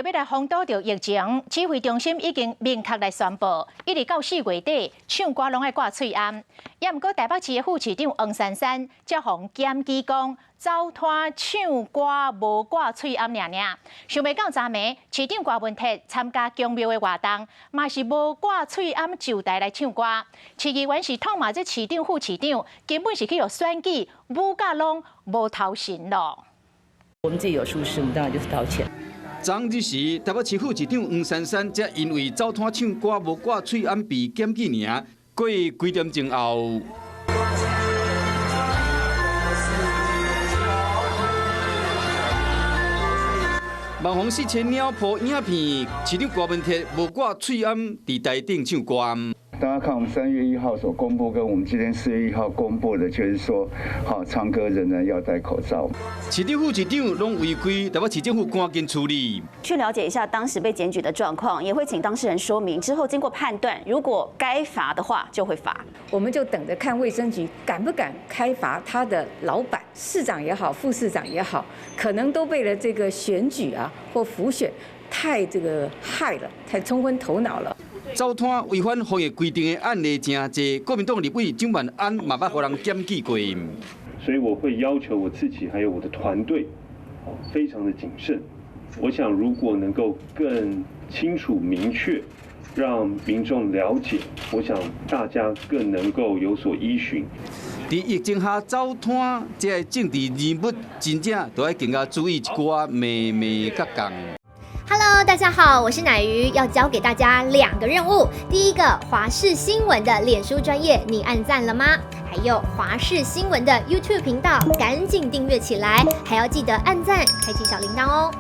著欲來防堵著疫情，指揮中心已經明確來宣布，一直到4月底，唱歌攏愛掛喙罨。也毋過台北市的副市長黃珊珊才予檢舉講，走攤唱歌無掛喙罨爾爾。想袂到昨暝市長柯文哲參加宮廟的活動，嘛是無掛喙罨就台來唱歌。市議員是痛罵這市長、副市長，根本是去予選舉舞甲攏無頭神咯。我們自己有疏失，我們當然就是道歉。昨日時，台北市副市長黃珊珊才因為走攤唱歌無掛喙罨被檢舉爾，過幾點鐘後，網紅4000鳥 PO 影片，市長柯文哲無掛喙罨佇台頂唱歌。大家看，我們3月1號所公布，跟我們今天4月1號公布的，就是說，好，唱歌仍然要戴口罩。市長、副市長攏違規，台北市政府趕緊處理。去了解一下當時被檢舉的狀況，也會請當事人說明。之後經過判斷，如果該罰的話，就會罰。我們就等着看衛生局敢不敢開罰他的老闆，市長也好，副市長也好，可能都為了這個選舉啊或輔選，太這個害了，太沖昏頭腦了。走攤違反防疫規定的案例誠濟，國民黨立委蔣萬安嘛捌予人檢舉過。所以我會要求我自己還有我的團隊，非常的謹慎。我想如果能夠更清楚明確，讓民眾了解，我想大家更能夠有所依循。佇疫情下走攤，這个政治人物真正都愛更加注意一寡眉眉角角。 Hello，大家好，我是乃瑜，要交給大家兩個任務。第一個，華視新聞的臉書專頁，你按讚了嗎？還有華視新聞的 YouTube 頻道，趕緊訂閱起來，還要記得按讚，開啟小鈴鐺哦。